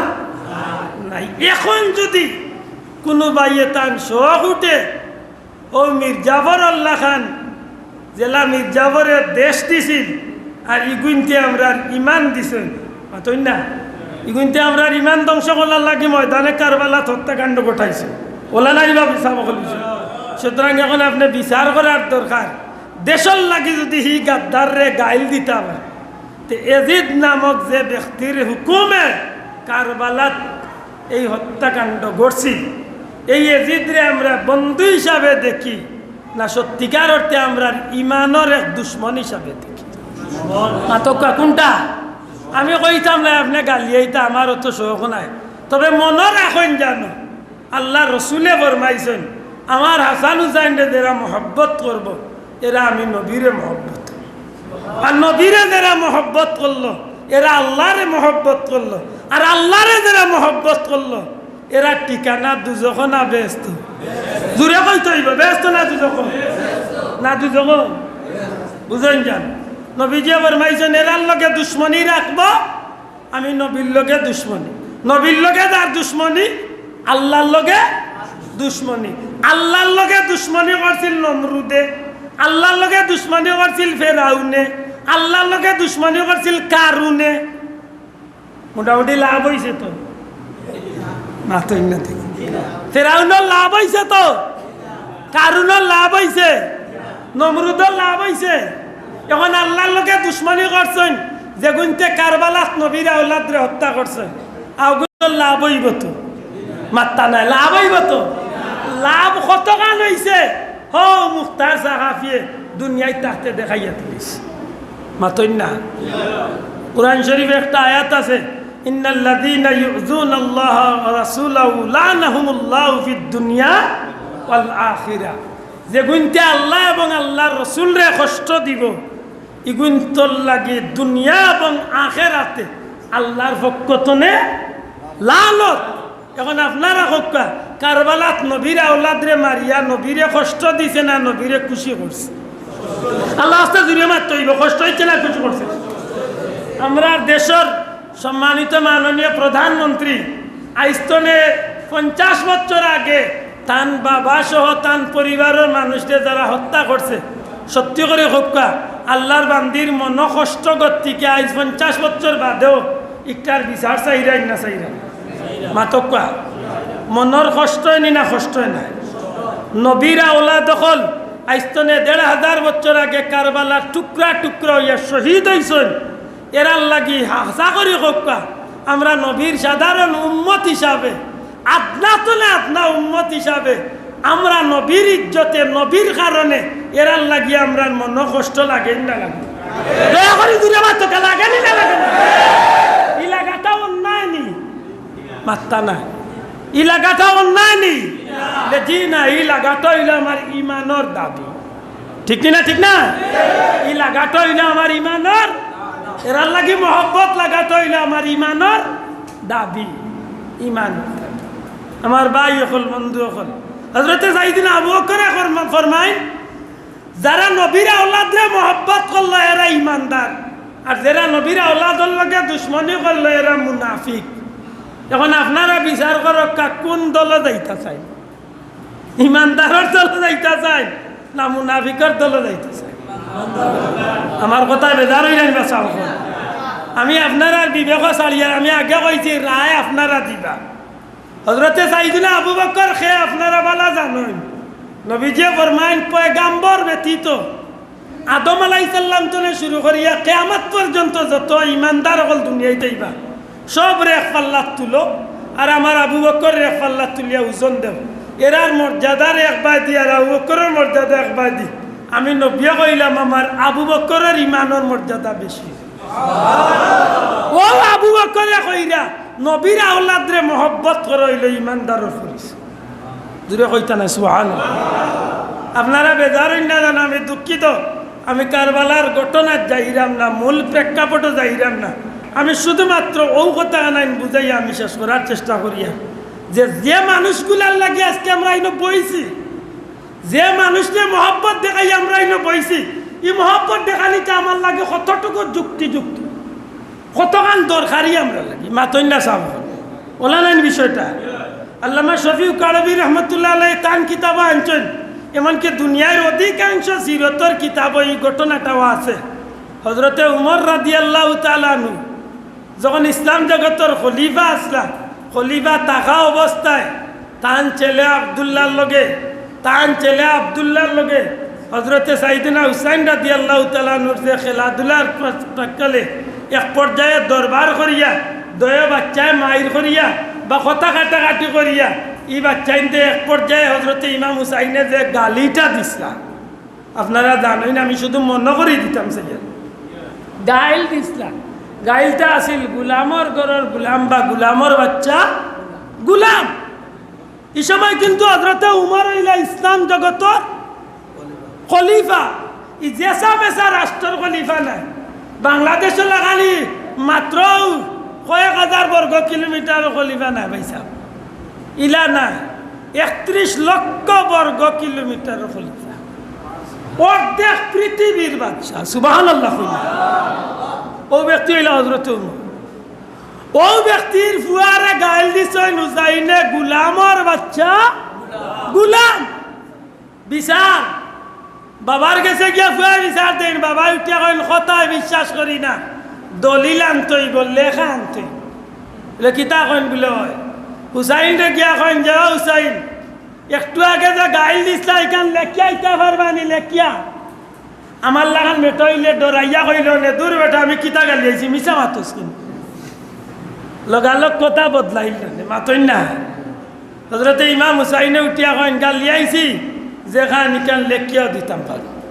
নাই। এখন যদি কুনু ভাইয়ে তান শখ উঠে, অউ মীর জাফর আল্লাহ খান, যেলা মীর জাফরে দেশ দিছিল, আর ইগুইন্তে আমরার ইমান দিছইন, মাতইন না? ইগুইন্তে আমরার ইমান ধ্বংস করার লাগি ময়দানে কারবালাত হত্যাকাণ্ড ঘটাইছে। অলা নায় বা বিচার অকল অইছে। সুতরাং এখন আপনে বিচার করার দরকার। দেশর লাগি যদি হি গাদ্দাররে গাইল দিতা পারে, তে এজিদ নামক যে ব্যক্তির হুকুমে কারবালাত এই হত্যাকাণ্ড ঘটছিল, এই এজিদরে আমরা বন্ধু হিসাবে দেখি না সত্যিকার অর্থে আমরার ইমানর এক দুশমন হিসাবে দেখি? মাতউক্কা কুনটা? আমি কইতাম নায়, আপনে গালিয়াইতা, আমার অত শখ নাই, তবে মনো রাখইন জানো, আল্লার রসুলে ফরমাইছইন, আমার হাসান হুসাইনরে যেরা মহব্বত করবো, এরা আমি নবীরে মহব্বত করবো। আর নবীরে যেরা মহব্বত করলো, এরা আল্লারে মহব্বত করলো। আর আল্লারে যেরা মহব্বত করলো, এরার ঠিকানা দুজখো না বেহেস্তো? জুরে কইতে অইবো, বেহেস্তো না দুজখো? না দুজখো? বুঝইন জান, নবীজিয়ে ফরমাইছইন, এরার লগে দুশমনি রাখবো, আমি নবীর লগে দুশমনি। নবীর লগে যার দুশমনি, আল্লার লগে দুশমনি। আল্লার লগে দুশমনি করছিল নমরুদে, আল্লার লগে দুশমনি করছিল ফেরাউনে, আল্লার লগে দুশমনি করছিল কারুনে। মোটামুটি লাভ অইছে তো? মাতইন না দেখি। ফেরাউনর লাভ অইছে তো? কারুনর লাভ অইছে? নমরুদর লাভ অইছে? এখন আল্লার লগে দুশমনি করছইন, যেগুইন্তে কারবালাত নবীর আওলাদরে হত্যা করছইন, অগুইন্তর লাভ অইবো তো? মাত্তা নাই, লাভ অইবো তো? লাভ কতখান অইছে? হউ মুখতার সাকাফিয়ে দুনিয়াত থাকতে দেখাইয়া দিলিছে। মাতইন না? কোরআন শরীফে একটা আয়াত আছে, "ইন্নাল্লাযীনা ইউযুনাল্লাহা ওয়া রাসূলাহু লাআনাহুমুল্লাহু ফিদ দুনিয়া ওয়াল আখিরা।" যেগুইন্তে আল্লাহ এবং আল্লার রসুলরে কষ্ট দিবো, ইগুইন্তর লাগি দুনিয়া এবং আখেরাতে আল্লার পক্ষ তনে লানত। এখন আপনারা কউক্কা, কারবালাত নবীর আওলাদরে মারিয়া নবীরে কষ্ট দিছে না নবীরে খুশি করছে? আল্লার ওয়াস্তে জুরে মাততে অইবো, কষ্ট অইছে না খুশি করছে? আমরার দেশর সম্মানিত মাননীয় প্রধানমন্ত্রী আইজ তনে পঞ্চাশ বছর আগে তান বাবা সহ তান পরিবারর মানুষরে যারা হত্যা করছে, সত্যি করি কউক্কা, আল্লার বান্দির মনো কষ্ট গতিকে আইজ পঞ্চাশ বছর বাদেও ইকটার বিচার চাইরাইন না চাইরাইন? মাতউক্কা। মনর কষ্ট অয়নি না কষ্ট অয় না? নবীর আওলাদ অকল আইজ তনে দেড় হাজার বছর আগে কারবালার টুকরা টুকরা অইয়া শহীদ অইছইন। এরার লাগি হাছা করি কউক্কা, আমরা নবীর সাধারণ উম্মত হিসাবে, আদনা তনে আদনা উম্মত হিসাবে আমরা নবীর ইজ্জতে, নবীর কারণে এরার লাগি আমরার মনো কষ্ট লাগে নি না লাগে? দয়া করি জুরে মাতউক্কা, লাগে নি না লাগে না? ই লাগাটা অন্যায় নি? মাত্তা না। ই লাগাটা অন্যায় নি? লে জি না, ই লাগাটা অইলো আমার ইমানর দাবি। ঠিক নি না? ঠিক না? ই লাগাটা অইলো আমার ইমানর, এরার লাগি মহব্বত লাগাটা অইলো আমার ইমানর দাবি। ইমান। আমার ভাই অকল, বন্ধু অকল, হযরতে সাইয়্যিদিনা আবু বকরে ফরমা-, ফরমাইন, যারা নবীর আওলাদরে মহব্বত করলো, এরা ইমানদার, আর যেরা নবীর আওলাদর লগে দুশমনি করলো, এরা মুনাফিক। এখন আপনারা বিচার করউক্কা, কুন দলো যাইতা চাইন? ইমানদারর দলো যাইতা চাইন না মুনাফিকর দলো যাইতা চাইন? আমার কথায় বেজার অইরা নি বা? আমি আপনারার বিবেকো ছাড়িয়ার, আমি আগে কইছি, রায় আপনারা দিবা। হযরতে সাইয়্যিদিনা আবু বকর কে আপনারা ভালা জানইন। নবীজিয়ে ফরমাইন, পয়গাম্বর ব্যতীত আদম আলাইহিস সালাম তনে শুরু করিয়া কিয়ামত পর্যন্ত যত ইমানদার অকল দুনিয়াত আইবা, সবরে এক পাল্লাত তুলো, আর আমার আবু বকররে এক পাল্লাত তুলিয়া ওজন দেও। এরার মর্যাদার এক বায়দি আর আবু বকরর মর্যাদা এক বায়দি। আমি নবিয়ে কইলাম, আমার আবু বকরর ইমানর মর্যাদা বেশি। অউ আবু বকরে কইরা, নবীর আওলাদরে মহব্বত করা অইলো ইমানদারর পরিচয়। জুরে কইতা না, সুবহানাল্লাহ। আপনারা বেজার অইন না জানো, আমি দুঃখিত। আমি কারবালার ঘটনাত যাইরাম না, মূল প্রেক্ষাপটো যাইরাম না। আমি শুধুমাত্র অউ কথাখানাইন বুঝাইয়া আমি শেষ করার চেষ্টা করিয়ার যে, যে মানুষগুলার লাগি আইজকে আমরা ইনো বইছি, যে মানুষরে মহব্বত দেখাইয়া আমরা ইনো বইছি, ই মহব্বত দেখানিটা আমার লাগি কতটুকু যুক্তিযুক্ত, কতখান দরকারি আমরার লাগি, মাতইন না সাব। অলা নাইন বিষয়টা? আল্লামা শফিউ কারবী রহমতুল্লাহ আলাইহি তান কিতাবো আনছইন, এমনকি দুনিয়ার অধিকাংশ সিরতর কিতাবো ই ঘটনাটাও আছে। হযরতে উমর রাদিয়াল্লাহু তাআলা আনহু যখন ইসলাম জগতর খলিফা আছলা, খলিফা থাকা অবস্থায় তান ছেলে আব্দুল্লাহর লগে, তান ছেলে আব্দুল্লাহর লগে হযরতে সাইয়্যিদিনা হুসাইন রাদিয়াল্লাহু তাআলা আনহুর যে খেলাধুলার প্রাক্কালে এক পর্যায়ে দরবার করিয়া, দুইও বাচ্চায় মাইর করিয়া বা কথা কাটাকাটি করিয়া, ই বাচ্চাইন্তে এক পর্যায়ে হযরতে ইমাম হুসাইনে যে গালিটা দিছলা, আপনারা জানইন, আমি শুধু মনো করি দিতাম চাইয়ার। গাইল দিছলা। গাইলটা আছিল, "গুলামর ঘরর গুলাম বা গুলামর বাচ্চা গুলাম।" ই সময় কিন্তু হযরতে উমর অইলা ইসলাম জগতর খলিফা। ই যেসা মেসা রাষ্ট্রর খলিফা নায়। বাংলাদেশো লাখান মাত্র কয়েক হাজার বর্গ কিলোমিটার খলিফা নায় ভাইসাব। ইলা নায়, একত্রিশ লক্ষ বর্গ কিলোমিটার খলিফা, অর্ধেক পৃথিবীর বাদশা। সুবহানাল্লাহ কইলা। অউ ব্যক্তি অইলা হযরতে উমর। অউ ব্যক্তির ফুয়ারে গাইল দিছইন হুসাইনে, "গুলামর বাচ্চা গুলাম।" বিচার বাবার গেছে গিয়া ফুয়ায় বিচার দেইন, বাবায় উঠিয়া কইন, "কথায় বিশ্বাস করি না, দলিল আনতে অইবো, লেখা আনতে অইবো।" বলে, "কিতা কইন?" বলে, "অয়।" হুসাইনরে গিয়া কইন যে, "ও হুসাইন, একটু আগে যে গাইল দিছলা, ইখান লেখিয়া আইতা পারবা নি, লেখিয়া?" আমার লাখান বেটা অইলে ডরাইয়া কইলো নে, "দূর বেটা, আমি কিতা গালিয়াইছি, মিছা মাতস কেনে?" লগালগ কথা বদলাইল নে, মাতইন না। হযরতে ইমাম হুসাইনে উঠিয়া কইন, "গালিয়াইছি, যেখান ইখান লেখিয়াও দিতাম পারি।"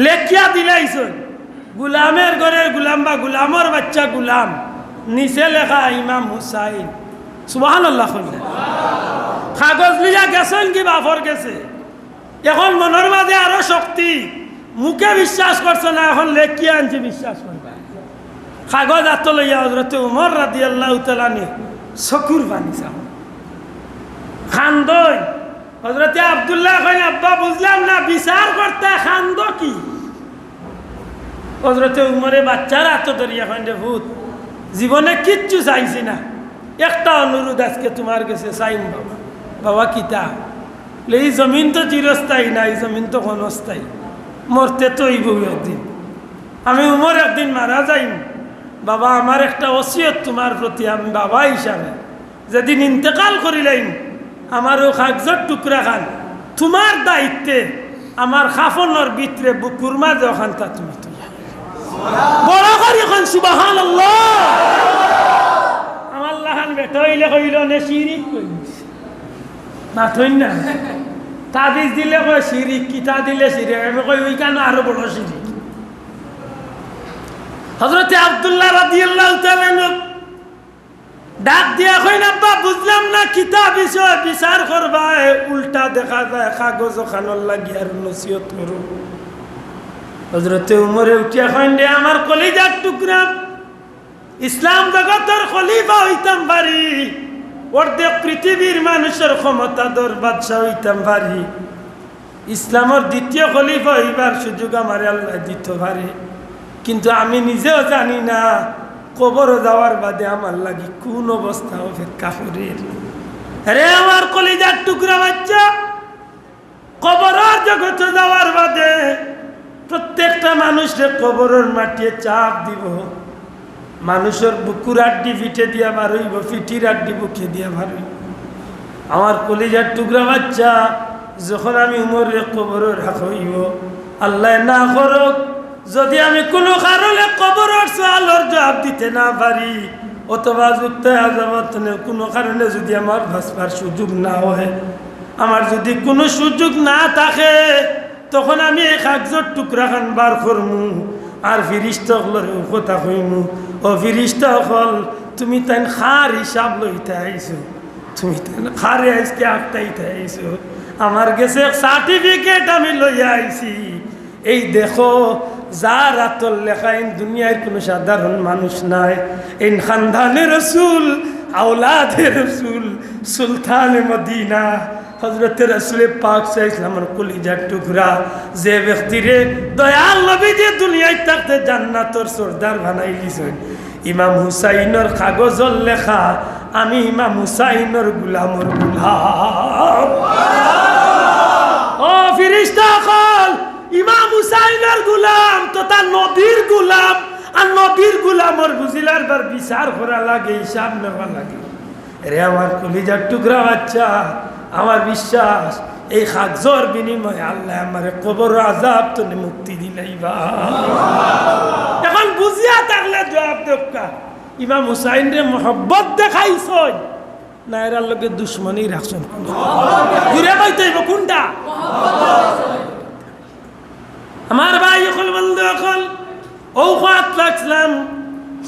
লেখিয়া দিলাইছইন। গুলামের ঘরের গুলাম বা গুলামর বাচ্চা গুলাম, নিচে লেখা ইমাম হুসাইন। সুবহানাল্লাহ কইলা। কাগজ লইয়া গেছইন কি বাফর গেছে? এখন মনর মাঝে আরো শক্তি, মুখে বিশ্বাস করছে না, এখন লেখিয়া আনছি বিশ্বাস করবা। কাগজ আতো লইয়া হযরতে উমর রাদিয়াল্লাহু তাআলা আনহু চকুর পানি চাও। কান্দইন। হযরতে আব্দুল্লাহ কইন, "আব্বা, বুঝলাম না, বিচার করতে কান্দো কি?" হযরতে উমরে বাচ্চার আতো ধরিয়া কইন, "রে পুত, জীবনে কিচ্ছু চাইছি না, একটা অনুরোধ আইজকে তুমার গেছে চাইমু বাবা।" "বাবা, কিতা?" বলে, "ই জমিন তো চিরস্থায়ী না, ই জমিন তো ক্ষণস্থায়ী, মরতে তো অইবো একদিন। আমি উমর একদিন মারা যাইমু, বাবা, আমার একটা ওসিয়ত তুমার প্রতি, আমি বাবা হিসাবে যেদিন ইন্তেকাল করিলাইমু, আমার অউ কাগজর টুকরা খান তুমার দায়িত্বে আমার কাফনর ভিতরে বুকুর মাঝে অখানতা তুমি থইয়া। বড় করি কইন সুবহানাল্লাহ। আমার লাখান বেটা অইলে কইলো নে শিরিক কইলিছে। মাতইন না। তাবিজ দিলে কয় শিরিক, কিতা দিলে শিরিক। আমি কই অইখান আরো বড় শিরিক। হযরতে আব্দুল্লাহ রাদিয়াল্লাহু তাআলা আনহু ডাক দিয়া কইন, "আব্বা, বুঝলাম না কিতা বিষয় বিচার করবায়, উল্টা দেখা যায় কাগজ অখানর লাগি আর নসিহত করো।" হযরতে উমরে উঠিয়া কইন, "রে আমার কলিজার টুকরা, ইসলাম জগতর খলিফা অইতাম পারি, অর্ধেক পৃথিবীর মানুষর ক্ষমতাধর বাদশা অইতাম পারি, ইসলামর দ্বিতীয় খলিফা অইবার সুযোগ আমারে আল্লায় দিতো পারে, কিন্তু আমি নিজেও জানি না কবরো যাওয়ার বাদে আমার লাগি কুন অবস্থা অপেক্ষা করের।" রে আমার কলিজার টুকরা বাচ্চা, কবরর জগতো যাওয়ার বাদে প্রত্যেকটা মানুষরে কবরর মাটিয়ে চাপ দিবো। মানুষর বুকুর আড্ডি পিঠে দিয়া বার অইবো, পিঠির আড্ডি বুকে দিয়া বার অইবো। আমার কলিজার টুকরা বাচ্চা, যখন আমি উমররে কবরো রাখা অইবো, আল্লায় না করউক, যুদি আমি কুনু কারণে কবরর সওয়ালর জুয়াব দিতে না পারি, অথবা যুক্ত আজাবত কুনু কারণে যুদি আমার বাঁচবার সুযোগ না অয়, আমার যুদি কুনু সুযোগ না থাকে, তখন আমি এই কাগজর টুকরা খান বার করমু, আর ফিরিস্তা অকলরে অউ কথা কইমু, "ও ফিরিস্তা অকল, তুমি তাইন কার হিসাব লইতা আইছো? তুমি তাইন কারে আইজকে আটকাইতা আইছো? আমার গেছে এক certificate আমি লইয়া আইছি।" এই দেখো, যার আতর লেখা, ইন দুনিয়ার কুনু সাধারণ মানুষ নায়। ইন খানদানে রসুল, আওলাদে রসুল, সুলতানে মদিনা, হযরতে রসুলে পাক সাল্লাল্লাহু আলাইহি ওয়াসাল্লামর কলিজার টুকরা, যে ব্যক্তিরে দয়াল নবীজি দুনিয়াত থাকতে জান্নাতর সর্দার বানাইলিছইন। ইমাম হুসাইনর কাগজর লেখা, আমি ইমাম হুসাইনর গুলামর গুলাম। ও ফিরিস্তা অকল, ইমাম হুসাইনর গুলাম তথা নবীর গুলাম, আর নবীর গুলামর বুঝিলার বার বিচার করা লাগে, হিসাব নেওয়া লাগে। রে আমার কলিজার টুকরা বাচ্চা, আমার বিশ্বাস, এই কাগজর বিনিময়ে আল্লায় আমারে কবর আজাব তনে মুক্তি দিলাইবা। এখন বুঝিয়া থাকলে জুয়াব দেউক্কা, ইমাম হুসাইনরে মহব্বত দেখাইছইন না এরার লগে দুশমনি রাখছইন? জুরে কইতে অইবো কুনটা? আমার ভাই অকল, বন্ধু অকল, অউ কথাত লাগছিলাম,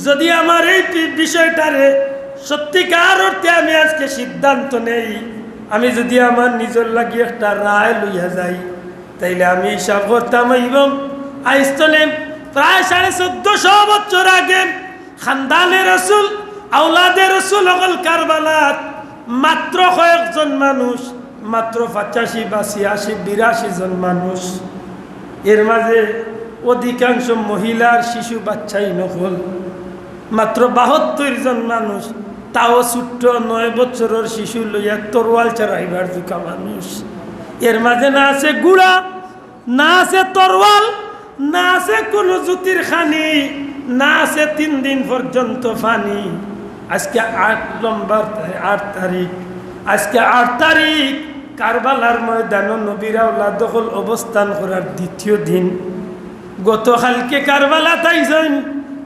যুদি আমার এই বি-, বিষয়টারে সত্যিকার অর্থে আমি আইজকে সিদ্ধান্ত নেই, আমি যুদি আমার নিজর লাগি একটা রায় লইয়া যাই, তাইলে আমি হিসাব করতাম অইবো, আইজ তনে প্রায় সাড়ে চৌদ্দশো বছর আগে খানদানে রসুল, আওলাদে রসুল অকল কারবালাত মাত্র কয়েকজন মানুষ, মাত্র পঁচাশি বা ছিয়াশি, বিরাশি জন মানুষ, এর মাঝে অধিকাংশ মহিলা আর শিশু বাচ্চাইন অকল, মাত্র বাহাত্তর জন মানুষ, তাও ছোট্ট নয় বছরর শিশু লইয়া তরোয়াল চড়াইবার জুকা মানুষ। এর মাঝে না আছে ঘুড়া, না আছে তরোয়াল, না আছে কুনু জুতির খানি, না আছে তিন দিন পর্যন্ত পানি। আইজকে আট নম্বর তা-, আট তারিখ, আইজকে আট তারিখ, কারবালার ময়দানো নবীর আওলাদ অকল অবস্থান করার দ্বিতীয় দিন। গতকালকে কারবালাত আইছইন,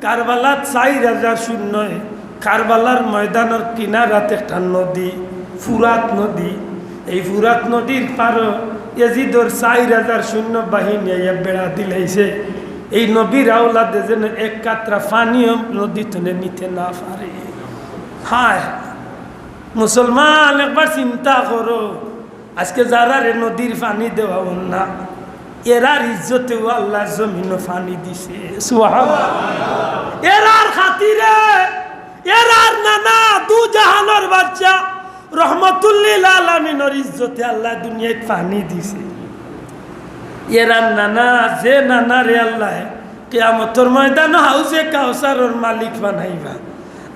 কারবালাত চাইর হাজার সৈন্যয় কারবালার ময়দানর কিনারাত একটা নদী, ফুরাত নদী। এই ফুরাত নদীর পারো এজিদর চাইর হাজার সৈন্য বাহিনী আইয়া বেড়া দিলাইছে। এই নবীর আওলাদে যেন এক কাতরা পানিও নদী তনে নিতে না পারে। হায় মুসলমান, একবার চিন্তা করো, আইজকে যারারে নদীর পানি দেওয়া অর না, এরার ইজ্জতেও আল্লায় জমিনো পানি দিছে। সুবহানাল্লাহ। এরার খাতিরে, এরার নানা দু জাহানর বাদশা রহমতুল্লিল আলামিনর ইজ্জতে আল্লায় দুনিয়াত পানি দিছে। এরার নানা, যে নানারে আল্লায় কিয়ামতর ময়দানো হাউজে কাউসারর মালিক বানাইবা।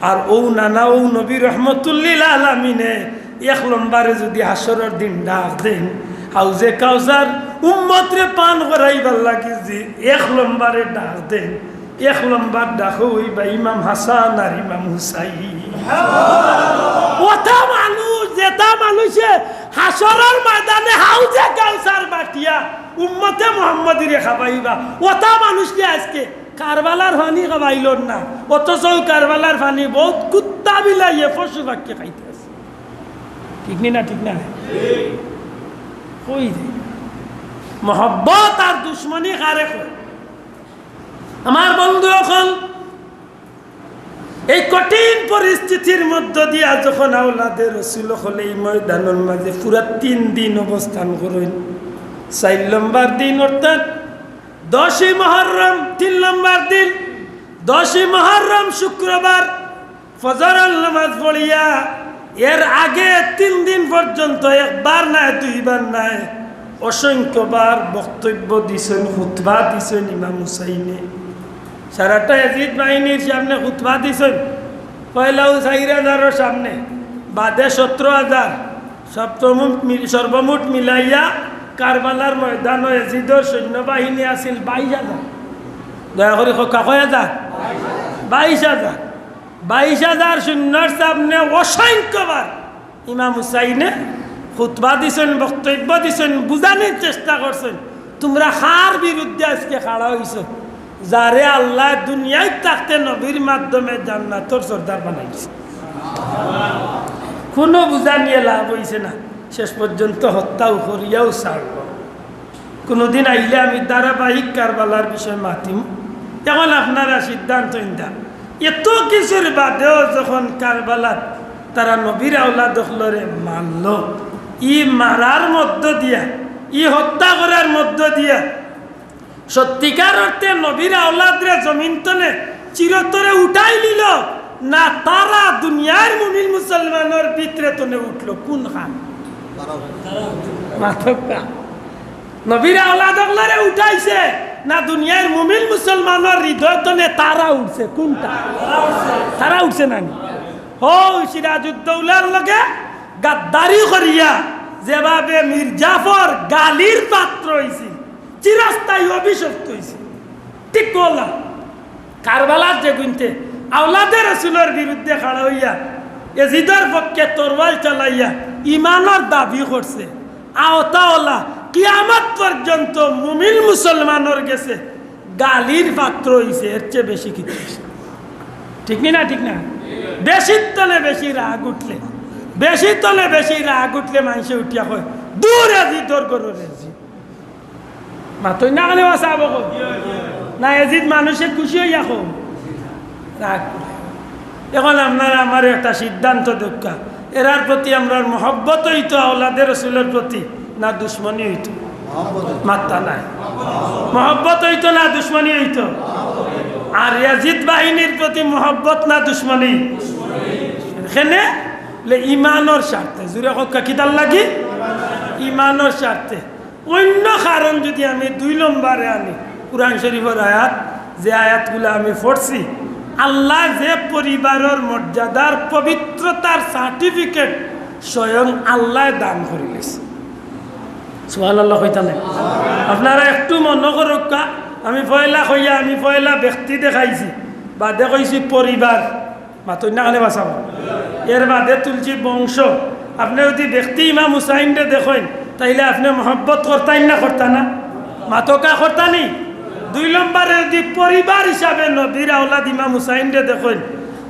আর অউ নানা, অউ নবী রহমতুল্লিল আলামিনে এক লম্বরে যুদি হাশরর দিন ডাক দেইন, হাউজে কাউসার উম্মতরে পান করাইবার লাগি যুদি এক লম্বরে ডাক দেইন, এক নম্বর ডাকো অইবা ইমাম হাসান আর ইমাম হুসাইন। অতা মানুষ, যেতা মানুষে হাশরর ময়দানে হাউজে কাউসার বাটিয়া উম্মতে মুহাম্মদীরে খাবাইবা, অতা মানুষরে আইজকে কারবালার পানি খাবাইলর না, অথচ অউ কারবালার পানি বউত কুত্তা বিলাইয়ে পশু পাখিয়ে খাইতে আছে। ঠিক নি না? ঠিক না? কই রে? মহব্বত আর দুশমনি কারে কয়? আমার বন্ধু অকল, এই কঠিন পরিস্থিতির মধ্য দিয়া যখন আওলাদে রসুল অকলে এই ময়দানর মাঝে পুরা তিন দিন অবস্থান করইন, চাইর নম্বর দিন অর্থাৎ দশই মহররম, তিন নম্বর দিন, দশই মহররম শুক্রবার, ফজরর নামাজ পড়িয়া এর আগে তিন দিন পর্যন্ত একবার নায়, দুইবার নায়, অসংখ্যবার বক্তব্য দিছইন, খুতবা দিছইন ইমাম হুসাইনে। সারাটা এজিদ বাহিনীর সামনে খুতবা দিছইন। পয়লাউ চাইর হাজারর সামনে, বাদে সতরো হাজার, সর্বমোট মিল-, সর্বমোট মিলাইয়া কারবালার ময়দানো এজিদর সৈন্যবাহিনী আছিল বাইশ হাজার। দয়া করি কউক্কা, কয় হাজার? বাইশ হাজার। বাইশ হাজার সৈন্যর সামনে অসংখ্যবার ইমাম হুসাইনে খুতবা দিছইন, বক্তব্য দিছইন, বুঝানির চেষ্টা করছইন, তুমরা কার বিরুদ্ধে আইজকে খাড়া অইছো, যারে আল্লায় দুনিয়াত থাকতে নবীর মাধ্যমে জান্নাতর সর্দার বানাইছে। কুনু বুঝানিয়ে লাভ অইছে না, শেষ পর্যন্ত হত্যাও করিয়াও ছাড়লো। কুনুদিন আইলে আমি ধারাবাহিক কারবালার বিষয়ে মাতিমু। অখন আপনারা সিদ্ধান্ত নিতা। এত কিছুর বাদেও যখন কারবালাত তারা নবীর আওলাদ অকলরে মারলো, ই মারার মধ্য দিয়া, ই হত্যা করার মধ্য দিয়া সত্যিকার অর্থে নবীর আওলাদরে জমিন তনে চিরতরে উঠাইলিলো, না তারা দুনিয়ার মুমিন মুসলমানর ভিতরে তনে উঠলো? কুনখান? মাতউক্কা। নবীর আওলাদ অকলরে উঠাইছে, না দুনিয়ার মুমিন মুসলমানর হৃদয় তনে তারা উঠছে? কুনটা? তারা উঠছে না নি? হউ সিরাজউদ্দৌলার লগে গাদ্দারি করিয়া যেভাবে মীর জাফর গালির পাত্র অইছিল, চিরস্থায়ী অভিশপ্ত অইছিল, ঠিক অলা কারবালাত যেগুইন্তে আওলাদে রসুলর বিরুদ্ধে খাড়া অইয়া এজিদর পক্ষে তরোয়াল চালাইয়া ইমানর দাবি করছে, অতা অলা কিয়ামত পর্যন্ত মুমিন মুসলমানর গেছে গালির পাত্র অইছে, এর চেয়ে বেশি কিচ্ছু অইছে না। ঠিক নি না? ঠিক না? বেশির তলে বেশি রাগ উঠলে, বেশির তলে বেশি রাগ উঠলে মানষে উঠিয়া কয়, "দূর এজিদর ঘরর এজিদ।" মাতইন না কেনে বা সাব অকল? না, এজিদ মানষে খুশি অইয়া কয়, রাগ করে। অখন আপনারা আমারে একটা সিদ্ধান্ত দেউক্কা, এরার প্রতি আমরার মহব্বত অইতো আওলাদে রসুলর প্রতি, না দুশমনি অইতো? মাত্তা নাই। মহব্বত অইতো না দুশমনি অইতো? আর এজিদ বাহিনীর প্রতি মহব্বত না দুশমনি? কেনে? লে ইমানর স্বার্থে। জুরে কউক্কা, কিতার লাগি? ইমানর স্বার্থে। অইন্য কারণ যুদি আমি দুই নম্বরে আনি, কুরআন শরীফর আয়াত, যে আয়াতগুলা আমি পড়ছি, আল্লায় যে পরিবারর মর্যাদার পবিত্রতার certificate স্বয়ং আল্লায় দান করিলিছে। সুবহানাল্লাহ কইতা নায়? আপনারা একটু মনো করউক্কা, আমি পয়লা কইয়া, আমি পয়লা ব্যক্তি দেখাইছি, বাদে কইছি পরিবার। মাতইন না কেনে বা সাব? এর বাদে তুলছি বংশ। আপনে যুদি ব্যক্তি ইমাম হুসাইনরে দেখইন, তাইলে আপনে মহব্বত করতাইন না করতা না? মাতউক্কা, করতা নি? দুই নম্বরে যুদি পরিবার হিসাবে নবীর আওলাদ ইমাম হুসাইনরে দেখইন,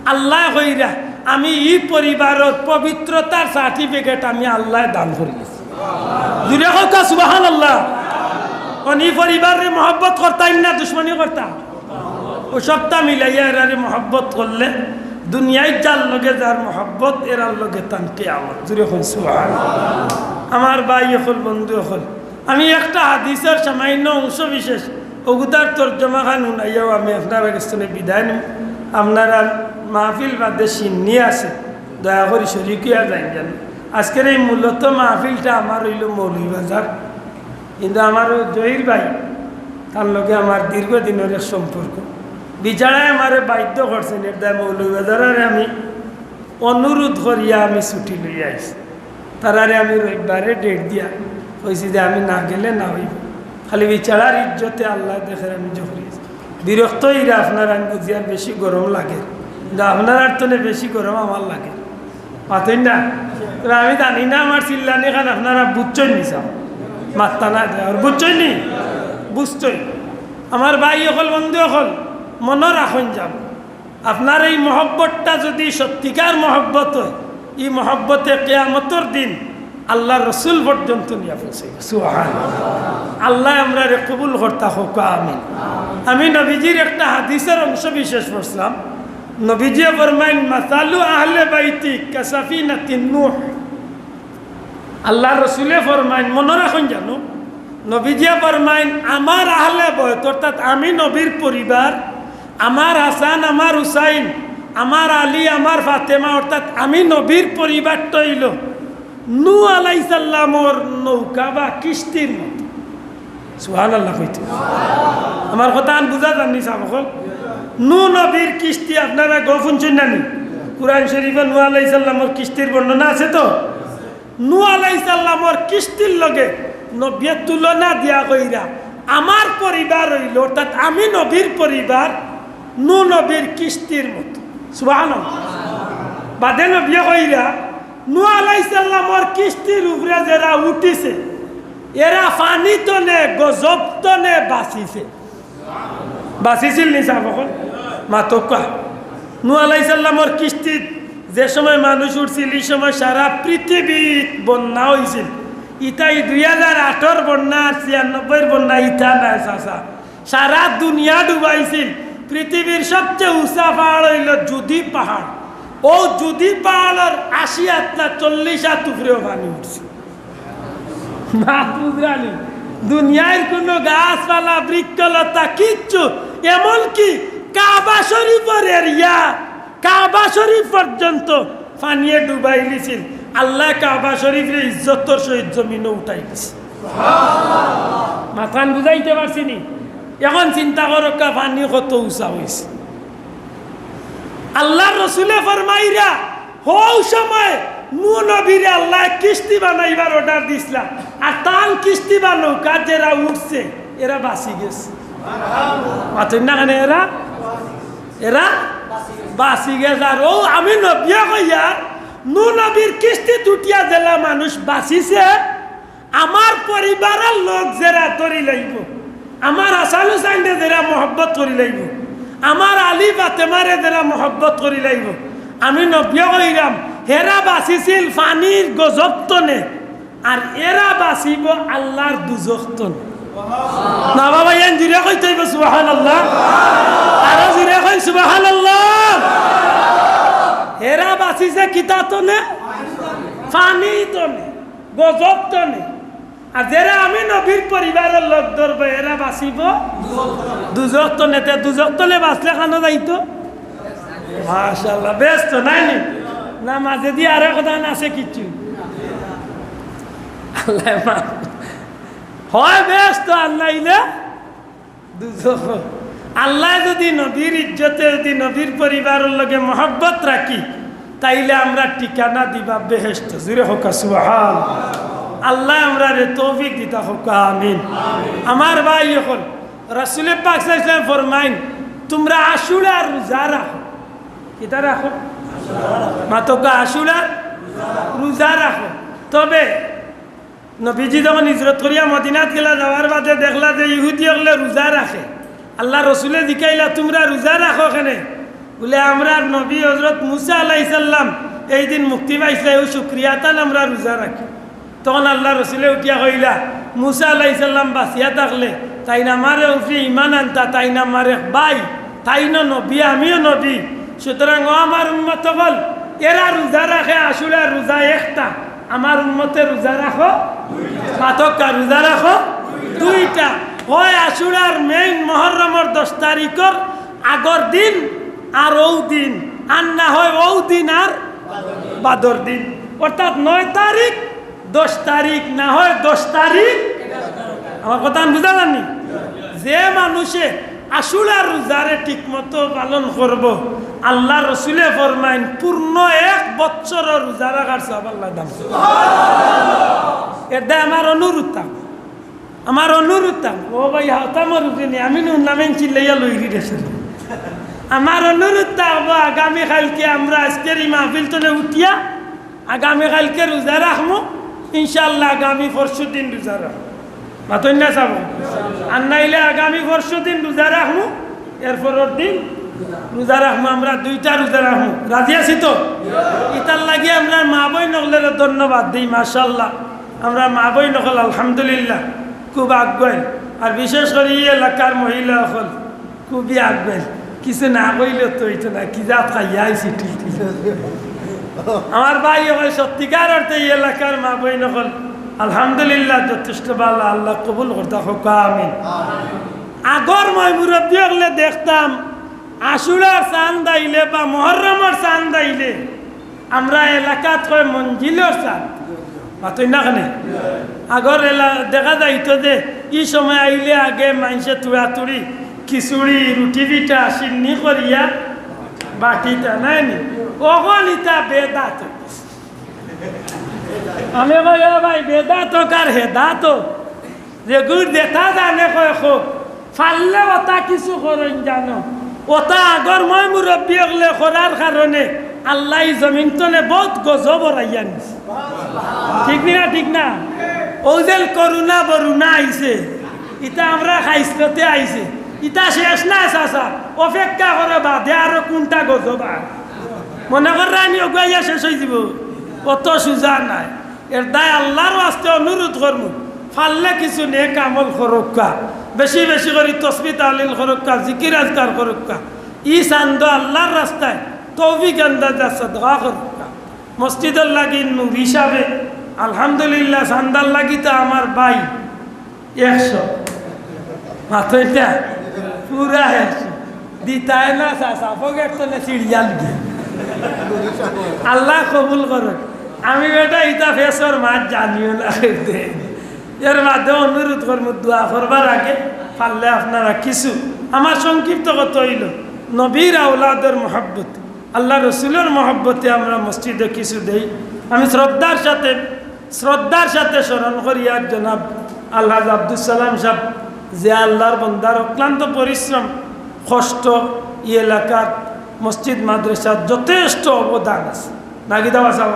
আল্লায় কইরা, আমি ই পরিবারর পবিত্রতার certificate আমি আল্লায় দান করিলিছি। জুরে কউক্কা সুবহানাল্লাহ। অখন ই পরিবাররে মহব্বত করতাইন না দুশমনি করতা? অউ সবটা মিলাইয়া এরারে মহব্বত করলে, দুনিয়াত যার লগে যার মহব্বত, এরার লগে তান কিয়ামত। জুরে কইন সুবহানাল্লাহ। আমার ভাই অকল, বন্ধু অকল, আমি একটা হাদিসর সামান্য অংশ বিশেষ অগুতার তর্জমাখান হুনাইয়াউ আমি আপনারার গেছ থনে বিদায় নিমু। আপনারার মাহফিল বাদে শিন্নি আছে, দয়া করি শরিক অইয়া যাইন যেন। আজকের এই মূলত মাহফিলটা আমার অইলো মৌলভীবাজার, কিন্তু আমার অউ জহির ভাই, তার লগে আমার দীর্ঘদিনর এক সম্পর্ক। বিচারায় আমারে বাধ্য করছইন, এর দায় মৌলভীবাজাররে আমি অনুরোধ করিয়া আমি ছুটি লইয়া আইছি। তারারে আমি রবিবারে date দিয়া কইছি যে আমি না গেলে না অইবো। খালি বিচারার ইজ্জতে আল্লায় দেখের আমি জহুরি আইছি। বিরক্ত অইরা আপনারার, আমি বুঝি আর বেশি গরম লাগে, কিন্তু আপনারার তনে বেশি গরম আমার লাগে। মাতইন না? তবে আমি জানি না আমার চিল্লানি খান আপনারা বুঝছইন নি, চাও মাত্তা না দেওয়ার, বুঝছইন নি? বুঝছইন। আমার ভাই অকল, বন্ধু অকল, মনো রাখইন যান, আপনার এই মহব্বতটা যদি সত্যিকার মহব্বত অয়, ই মহব্বতে কিয়ামতর দিন আল্লার রসুল পর্যন্ত নিয়া পৌঁছাইবো। সুবহানাল্লাহ। আল্লায় আমরারে কবুল করতা কউক্কা, আমিন। আমি নবীজির একটা হাদিসর অংশ বিশেষ পড়ছিলাম। নবীজিয়ে ফরমাইন, "মাসালু আহলে বাইতি কাসাফিনাতিন নূহ।" আল্লার রসুলে ফরমাইন, মনো রাখইন যানু, নবীজিয়ে ফরমাইন, "আমার আহলে বয়ত, অর্থাৎ আমি নবীর পরিবার, আমার হাসান, আমার হুসাইন, আমার আলী, আমার ফাতেমা, অর্থাৎ আমি নবীর পরিবারটা অইলো নূহ আলাইহিস সালামর নৌকা বা কিস্তির মতো।" সুবহানাল্লাহ কইতে। আমার কথাখান বুঝা যার নি, চাব অকল? নূহ নবীর কিস্তি আপনারা গফ হুনছইন না নি? কুরআন শরীফো নূহ আলাইহিস সালামর কিস্তির বর্ণনা আছে তো? নূহ আলাইহিস সালামর কিস্তির লগে নবীয়ে তুলনা দিয়া কইরা, "আমার পরিবার অইলো, অর্থাৎ আমি নবীর পরিবার, নূহ নবীর কিস্তির মতো।" সুবহানাল্লাহ। বাদে নবীয়ে কইরা, নূহ আলাইহিস সালামর কিস্তির উপরে যেরা উঠিছে, এরা পানি তনে, গজব তনে বাচিছে। বাচিছিল নি, চাব অকল? মাতউক্কা। নূহ আলাইহিস সালামর কিস্তিত যে সময় মানুষ উঠছিল, ই সময় সারা পৃথিবীত বন্যা অইছিল। ইতাই দুই হাজার আটর বন্যা আর ছিয়ানব্বইর বন্যা ইতা নায়, চাচা। সারা দুনিয়া ডুবাইছিল। পৃথিবীর সবচেয়ে উঁচা পাহাড় অইলো জুদি পাহাড়। অউ জুদি পাহাড়র আশি আত না চল্লিশ আত উপরেও পানি উঠছে। মাত বুঝরা নি? দুনিয়ার কুনু গাছপালা, বৃক্ষলতা, কিচ্ছু, এমনকি কাবা শরীফর এরিয়া, কাবা শরীফ পর্যন্ত পানিয়ে ডুবাইলিছিল। আল্লায় কাবা শরীফরে ইজ্জতর সহিত জমিনো উঠাই দিছে। মাতখান বুঝাইতে পারছি নি? অখন চিন্তা করউক্কা, পানি কত উঁচা অইছে। আল্লার রসুলে ফরমাইরা, হউ সময় নূহ নবীরে আল্লায় কিস্তি বানাইবার order দিছলা, আর তান কিস্তি বা নৌকাত যেরা উঠছে, এরা বাচি গেছে। মাতইন না কেনে? এরা, এরা বাচি গেছে। আর অউ আমি নবীয়ে কইয়ার, নূহ নবীর কিস্তিত উঠিয়া যেলা মানুষ বাচিছে, আমার পরিবারর লোক যেরা ধরিলাইবো, আমার হাসান হুসাইনরে যেরা মহব্বত করিলাইবো, আমার আলী ফাতেমারে যেরা মহব্বত করিলাইবো, আমি নবীয়ে কইরাম, হেরা বাচিছিল পানির গজব তনে, আর এরা বাচিবো আল্লার দুজখ তনে। না বাবা, এন জুরে কইতে অইবো সুবহানাল্লাহ, আরো জুরে কই সুবহানাল্লাহ। হেরা বাচিছে কিতা তনে? পানি তনে। গজব তনে। আর যেরা আমি নবীর পরিবারর লোক ধরবো, এরা বাচিবো দুজখ তনে। তে দুজখ তনে বাচলে কানো যাইতো? মাশাআল্লাহ, বেহেস্তো নায় নি? না, মাঝেদি আরো কথা আছে কিচ্ছু? আল্লায় মাফ। হয় বেহেস্তো, আর নাইলে দুজখ। আল্লায় যুদি নবীর ইজ্জতে, যুদি নবীর পরিবারর লগে মহব্বত রাখি, তাইলে আমরার ঠিকানা দিবা বেহেস্তো। জুরে কউক্কা সুবহান। আল্লায় আমরারে তৌফিক দিতা কউক্কা, আমিন। আমার ভাই অকল, রাসুলে পাক সাল্লাল্লাহু আলাইহি ওয়াসাল্লাম ফরমাইন, "তুমরা আশুরার রুজা রাখো।" কিতা রাখো? মাতউক্কা, আশুরার রুজা রাখো। তবে নবীজি যখন হিজরত করিয়া মদিনাত গেলা, যাওয়ার বাদে দেখলা যে ইহুদি অকলে রুজা রাখে। আল্লার রসুলে জিকাইলা, "তুমরা রুজা রাখো কেনে?" বুলে, "আমরার নবী হজরত মুসা আলাইহিস সালাম এই দিন মুক্তি পাইছলা, অউ শুকরিয়া তান আমরা রুজা রাখি।" তখন আল্লার রসুলে উঠিয়া কইলা, "মুসা আলাইহিস সালাম বাচিয়া থাকলে তাইন আমারে উপরে ইমান আনতা, তাইন আমার এক ভাই, তাইনও নবী, আমিও নবী। সুতরাং ও আমার উম্মত অকল, এরা রুজা রাখে আশুরার রুজা একটা, আমার উম্মতে রুজা রাখো।" মাতউক্কা, রুজা রাখো দুইটা। হয় আশুরার main মহরমর দশ তারিখর আগর দিন আর অউ দিন, আর না হয় অউ দিন আর বাদর দিন, অর্থাৎ নয় তারিখ, দশ তারিখ, না হয় দশ তারিখ। আমার কথাখান বুঝা যার নি? যে মানুষে আশুরার রুজারে ঠিকমতো পালন করবো, আল্লার রসুলে ফরমাইন, পূর্ণ এক বৎসরর রুজা রাখার সওয়াব আল্লায় দান করবো। এর দায় আমার অনুরোধ থাকবো। আমার অনুরোধ থাকবো, ও ভাই, হাওতা মরুজে নি, আমি নুন লামেন চিল্লাইয়া লইরি রে সরি। আমার অনুরোধ থাকবো, আগামী কাইলকে আমরা আইজকের ই মাহফিল তনে উঠিয়া আগামী কাইলকে রোজা রাখমু, ইনশাআল্লাহ আগামী পরশু দিন রোজা রাখমু। মাতইন না চাবো? আর নাইলে আগামী পরশু দিন রোজা রাখমু, এর পরর দিন রোজা রাখমু, আমরা দুইটা রোজা রাখমু। রাজি আছি তো? ইতার লাগি আমরা মা বইন অকলরে ধন্যবাদ দেই, মাশাআল্লাহ। আমরা মা বইন অকল আলহামদুলিল্লাহ খুব আগুয়াইল, আর বিশেষ করি ই এলাকার মহিলা অকল খুবই আগুয়াইল। কিছু না কইলে তো অইতো না, কি জাত খাইয়া আইছি ঠিক ঠিক। আমার ভাই অকল সত্যিকার অর্থে ই এলাকার মা বইন অকল আলহামদুলিল্লাহ যথেষ্ট ভালা, আল্লাহ কবুল করতা কউক্কা, আমিন। আগর ময় মুরব্বি অকলে দেখতাম আশুরার চান্দ আইলে বা মহরমর চান্দ আইলে আমরা এলাকাত কয় মঞ্জিলর চান্দ। মাতইন না কেনে? আগর এলা-, দেখা যাইতো যে ই সময় আইলে আগে মাইনষে তুড়াতুড়ি, খিচুড়ি, রুটি পিঠা, সিন্নি করিয়া বাটিতা নায় নি? অখন ইতা বেদাত অই গেছে। আমি কই, "ও ভাই, বেদাত অউক আর হেদাত অউক, যেগুর যেতা জানে কয় কউক, পারলে অতা কিছু করইন জানো।" অতা আগর ময় মুরব্বি অকলে করার কারণে আল্লায় ই জমিন তনে বউত গজব হরাইয়া নিছে। ঠিক নি না? ঠিক না? অউ যে করোনা বরোনা আইছে, ইতা আমরার খাইছলতে আইছে, ইতা শেষ নায় চাচা, অপেক্ষা করো বাদে আরো কুনটা গজব আয়। মনে কররা নি অগুয়াইয়া শেষ অইযিবো, অত সুজা নায়। এর দায় আল্লার ওয়াস্তে অনুরোধ করমু, পারলে কিছু নেক আমল করউক্কা, বেশি বেশি করি তসবি তাহলিল করউক্কা, জিকির আজকার করউক্কা। ই চান্দো আল্লার রাস্তায় তৌফিক আন্দাজা সদকা করউক্কা। মসজিদর লাগি নূর হিসাবে আলহামদুলিল্লাহ চান্দার লাগি তো আমার ভাই একশো। মাতইন না? পুরা একশো। দিতায় না চাচা, পকেট তনে ছিড়িয়া লিবে। আল্লায় কবুল করউক। আমি বেটা ইতা ফেসর মাত জানিও না। এর বাদে অনুরোধ করমু, দোয়া করবার আগে পারলে আপনারা কিছু, আমার সংক্ষিপ্ত কথা অইলো, নবীর আওলাদর মহব্বত, আল্লার রসুলর মহব্বতে আমরা মসজিদো কিছু দেই। আমি শ্রদ্ধার সাথে শ্রদ্ধার সাথে স্মরণ করিয়ার জনাব আলহাজ আব্দুস সালাম সাব, যে আল্লার বন্দার অক্লান্ত পরিশ্রম, কষ্ট, ই এলাকার মসজিদ মাদ্রাসার যথেষ্ট অবদান আছে। নাকি দাওয়া সাব?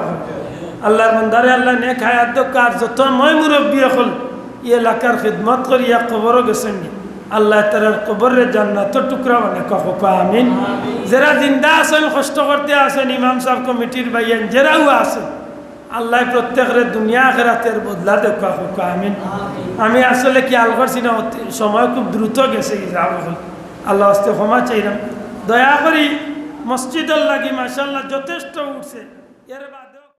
আল্লার বন্দারে আল্লায় নেক হায়াত দেউক্কা, আর যত ময় মুরব্বি অকল ই এলাকার খিদমত করিয়া কবরো গেছইন, আল্লায় তারার কবররে জান্নাতর টুকরা বানাউক্কা, কউক্কা আমিন। যেরা জিন্দা আছইন, কষ্ট করতে আছইন, ইমাম সাব, কমিটির ভাইয়াইন, যেরাও আছইন, আল্লায় প্রত্যেকরে দুনিয়া আখেরাতের বদলা দেউক্কা, কউক্কা আমিন। আমি আসলে খিয়াল করছি না, অতি-, সময় খুব দ্রুত গেছে, আল্লার ওয়াস্তে ক্ষমা চাইরাম। দয়া করি মসজিদর লাগি মাশাআল্লাহ যথেষ্ট উঠছে, এর